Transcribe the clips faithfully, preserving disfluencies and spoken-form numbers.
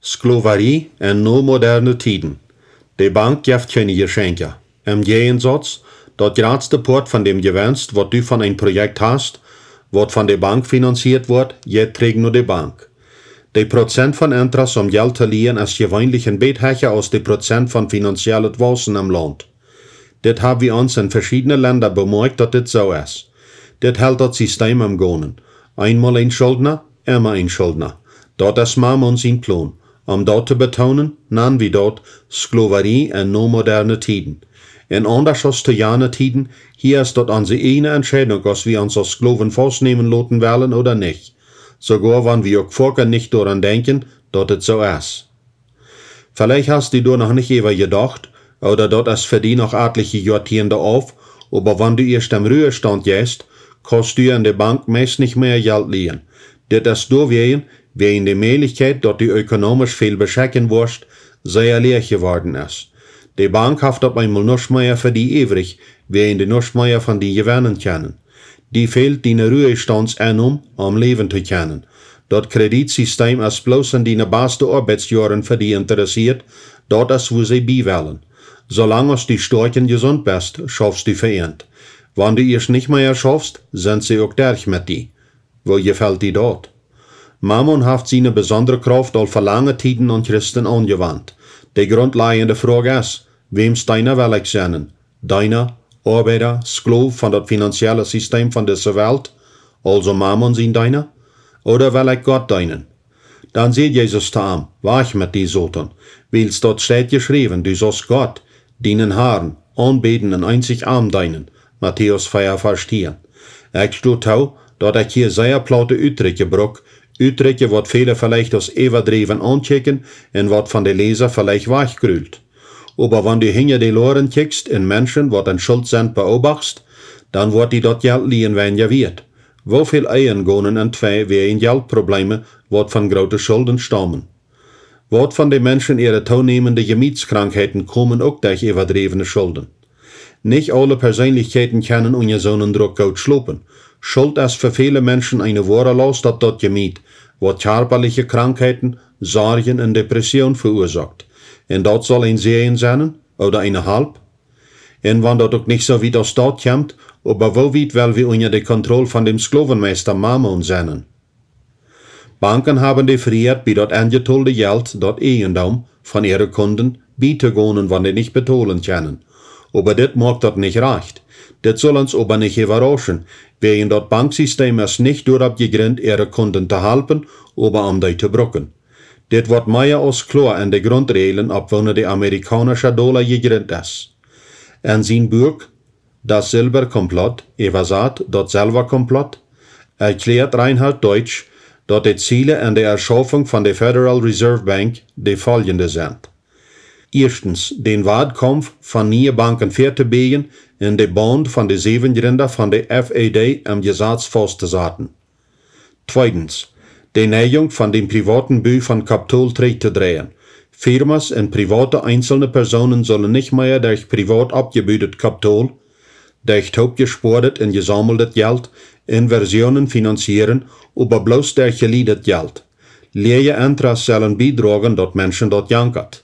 Sklowarie en no moderne Tieden. De Bank jeft kjeene Jeschenkja. Em Jäajensauz, daut jratste Poat von däm Jewenst, waut du von een Projekt hast, waut von de Bank finanzieet woat, jeit trigj no de Bank. De Prozent von Interest om Jelt to lieen es jeweenlich een bät hecha aus de Prozent von finanziellet Waussen em Launt. Dit hab wie ons en veschiedne Lenda bemoakjt, daut dit soo es. Dit helt daut Sistem em Gonen. Eenmol een Schuldna, emma een Schuldna. Daut es Mammon sien Plon. Om daut to betoonen, nan wie daut Sklowarie en no moderne Tieden. Un aundasch aus to jane Tieden, hia es daut onse ieejne Entscheidunk, aus wie ons aus Sklowen faustnämen loten wellen ooda nich. Soogoa wan wie uk foaken nich doaraun denkjen, daut et soo es. Veleicht hast du doa noch nich äwa jedocht, ooda daut es fa die noch atliche Joatieende auf, oba wan du ieescht em Ruhestaunt jeist, kaust du en de Bank meist nich mea Jelt lieen. Dit es doawäajen, wäajen de Mäajlichkjeit, daut du ökonomisch väl beschekjen woascht, sea läach jeworden es. De Bank haft opp eenmol nuscht mea fa die äwrich, wäajen dee nuscht mea von die jewennen kjennen. Die fält diene Ruhestauntseinnom, om läwen to kjennen. Daut Kreditsistem es bloos en diene baste Oabeitsjoaren fa die interessieet, daut es wua see bie wellen. Soo lang aus du stoakj un jesunt best, schaufst du fa an. Wan du ieescht nich mea schaufst, sent see uk derch met die. Woo jefelt die daut? Mammon haft siene besondre Krauft aul fa lange Tieden aun Christen aunjewant. De grundlajende Froag es: Wäms Deena well ekj sennen? Deena, Oabeida, Sklow von daut finanzielle Sistem von dise Welt, aulsoo Mammon sien Deena? Ooda well ekj Gott deenen? Dan säd Jesus to am: Wajch met die, Soton, wiels daut steit jeschräwen: Du saust Gott, dienen Harn, aunbäden un eenzich am deenen. Matäus vea, Varsch tieen. Ekj sto too, daut ekj hia sea plaute Utdrekj bruck, Utdrekj, waut väle veleicht aus äwadräwen aunkjikjen un waut von de Läsa veleicht wajchgrult. Oba wan du hinja de Loaren kjikjst un Menschen, waut en Schult sent, beobachtst, dan woat die daut Jelt lieen weinja wieet. Woo väl Ehen gonen entwei wäajen Jeltprobleme, waut von groote Schulden staumen? Waut von de Menschen äare toonämende Jemietskrankheiten komen uk derch äwadräwne Schulden? Nich aule Perseenlichkjeiten kjennen unja soonen Druck goot schlopen. Schult es fa väle Menschen eene woare Laust opp daut Jemiet, waut kjarpaliche Krankheiten, Sorjen un Depression veuasoakt. Un daut saul een Säajen sennen, ooda eene Halp? Un wan daut uk nich soo wiet aus daut kjemt, oba woo wiet well wie unja de Kontroll von däm Sklowenmeista Mammon sennen? Banken haben de Frieheit, bie daut enjetolde Jelt, daut Ieejendom von äare Kunden, bie to gonen, wan dee nich betolen kjennen. Oba dit moakt daut nich rajcht. Dit saul ons oba nich äwarauschen, wäajen daut Banksistem es nich doaropp jejrint, äare Kunden to halpen, oba om dee to brucken. Dit woat mea aus kloa en de Grundräajlen, opp woone de amerikaunische Dola jejrint es. En sien Buak Das Silberkomplott, äwasat: Daut Selwakomplott, erkjläat Reinhard Deutsch, daut de Ziele en de Erschaufunk von de Federal Reserve Bank de foljende sent: Ieeschtens, dän Wadkaumf von niee Banken väatobieejen un de Baunt von de säwen Jrinda von de F E D em Jesaz fausttosaten. Tweedens, de Neijunk von dän privaten Bu von Kapitol trigjtodreien. Firmas un private eenzelne Persoonen sullen nich mea derch privat oppjebuadet Kapitol, derch toopjespoadet un jesaumeldet Jelt, Inversionen finanzieren, oba bloos derch jelieedet Jelt. Läaje Interest sellen biedroagen, daut Menschen daut jankat.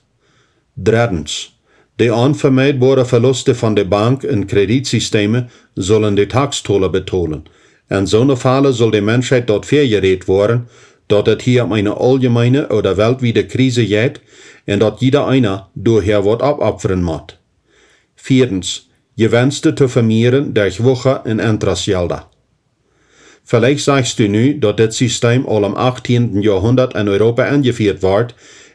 Dreddens, de onvemeidboare Veluste von de Bank un Kreditsisteme sullen de Takstola betolen. En soone Fäla sull de Menschheit daut väajerät woaren, daut et hia om eene auljemeene ooda weltwiede Krise jeit un daut jieda eena doahäa waut oppopfren mott. Vieedens, Jewenste to vemieren derch Wucha un Interestjelda. Veleicht sajchst du nu, daut dit Sistem aul em achttieenden Joahundat en Europa enjefieet wort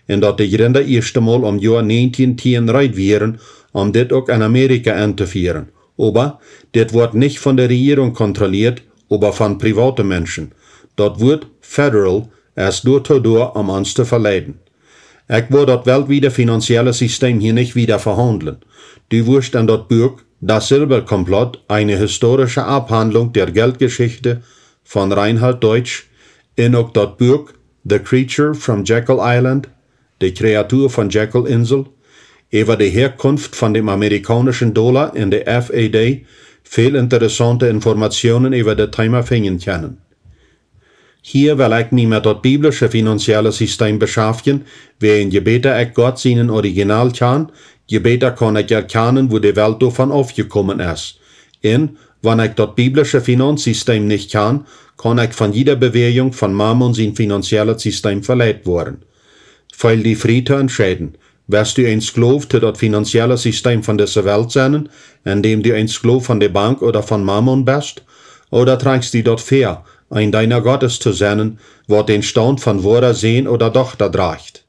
un daut de Jrinda ieescht emol om Joa näajentieen tieen reed wieren, om dit uk en Amerika entofieren. Oba dit woat nich von de Rejierunk kontrollieet, oba von private Menschen. Daut Wuat federal es doatoo doa, om ons to veleiden. Ekj woa daut weltwiede finanzielle Sistem hia nich wieda vehaundlen. Du woascht en daut Buak Das Silberkomplott, eine historische Abhandlung der Geldgeschichte von Reinhard Deutsch un uk daut Buak The Creature from Jekyll Island, De Kreatua von Jekyll Insel, äwa de Häakunft von däm amerikaunischen Dola un de F E D väl interessaunte Informationen äwa daut Teema finjen kjennen. Hia well ekj mie met daut biblische finanzielle Sistem beschaftjen, wäajen je bäta ekj Gott sienen Original kjan, je bäta kaun ekj erkjanen, wua de Welt doavon aufjekomen es. Un wan ekj daut biblische Finanzsistem nich kjan, kaun ekj von jiede Bewäajunk von Mammon sien finanziellet Sistem veleit woaren. Feel die frie to entscheiden: West du een Sklow to daut finanzielle Sistem von dise Welt sennen, endäm du een Sklow von de Bank ooda von Mammon best? Ooda trakjst du daut väa, een Deena Gottes to sennen, waut dän Staunt von woara Sän ooda Dochta drajcht?